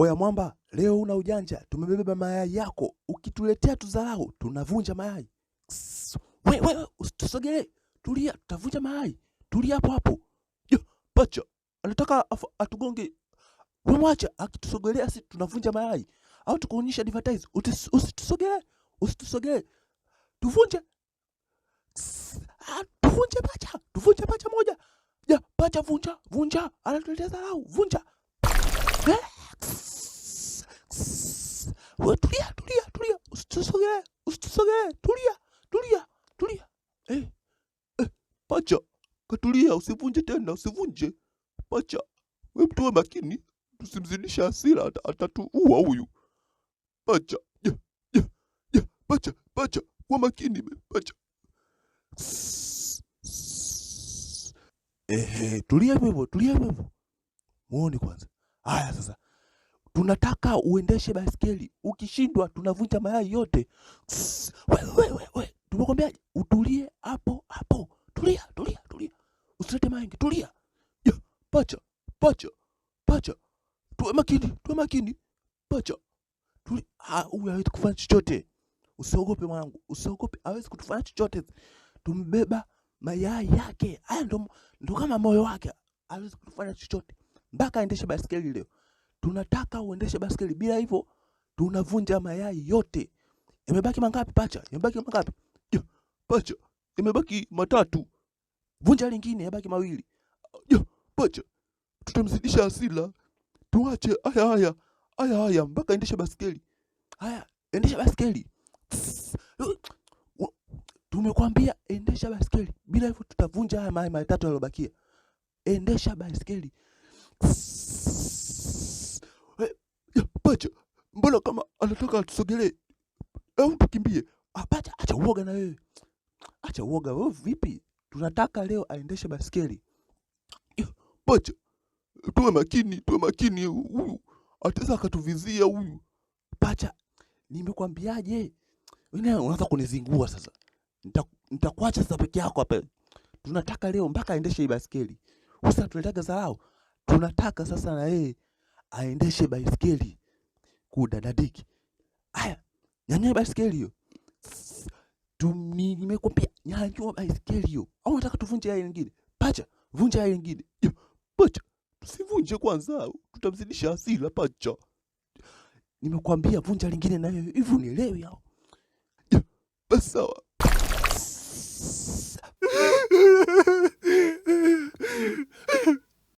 Oya mwamba, leo una ujanja, tumebeba mayai yako. Ukituletea tuzalau, tunavunja mayai. We, we, usitusogelee. Tulia, tutavunja mayai. Tulia hapo hapo. Yo, pacha, anataka atugonge. We mwacha, akitusogelea si tunavunja mayai. Au tukuonyesha advertise, usitusogelee, usitusogelee. Tuvunje. Ah, tuvunje pacha, tuvunje pacha moja. Ja, pacha vunja, vunja. Anatuletea dharau, vunja. Eh? We, tulia, tulia, tulia. Usitusogelee, usitusogelee. Tulia, tulia, tulia. Eh, eh, pacha, katulia, usivunje tena, usivunje. Pacha, we tuwe makini, tusimzidishe hasira, atatuua huyu. Pacha, ja, ja, ja, pacha, pacha, kuwa makini, pacha. Ehe, tulia hivyo hivyo, tulia hivyo hivyo. Muone kwanza. Haya sasa. Tunataka uendeshe baiskeli. Ukishindwa tunavunja mayai yote. We, we, we, we. Tumekwambia utulie hapo hapo. Tulia, tulia, tulia. Usilete maengi, tulia. Ya, pacha, pacha, pacha. Tuwe makini, tuwe makini. Pacha. Tulia. Ah, huyu hawezi kufanya chochote. Usiogope mwanangu, usiogope, hawezi kutufanya chochote. Tumbeba mayai yake. Haya ndo kama moyo wake. Hawezi kutufanya chochote. Mpaka aendeshe baiskeli leo. Tunataka uendeshe baiskeli, bila hivyo tunavunja mayai yote. Yamebaki mangapi pacha? Yamebaki mangapi? Ya, pacha, yamebaki matatu. Vunja lingine, yabaki mawili. Ya, pacha, tutamzidisha hasira. Tuache haya haya haya haya mpaka endeshe baiskeli. Haya, endesha baiskeli. Tumekwambia endesha baiskeli, bila hivyo tutavunja haya mayai matatu yaliyobakia. Endesha baiskeli. Ya, pacha, mbona kama anataka atusogelee? Au tukimbie? Ah, pacha, acha uoga na wewe. Acha uoga wewe vipi? Tunataka leo aendeshe baiskeli. Ya, pacha, tuwe makini, tuwe makini, huyu ataweza akatuvizia huyu. Pacha, nimekwambiaje? Wewe unaanza kunizingua sasa. Nitakuacha sasa peke yako hapa. Tunataka leo mpaka aendeshe hii baiskeli. Sasa tunataka dharau. Tunataka sasa na yeye aendeshe baiskeli kudadadiki. Haya, nyanyua baiskeli hiyo. Nimekwambia nyanyua baiskeli hiyo. Au unataka tuvunje yai lingine? Pacha, vunja yai lingine. Yo, pacha, tusivunje kwanza, tutamzidisha hasira pacha. Nimekwambia vunja lingine na wewe, hivi unielewi hao? Yo, basi sawa.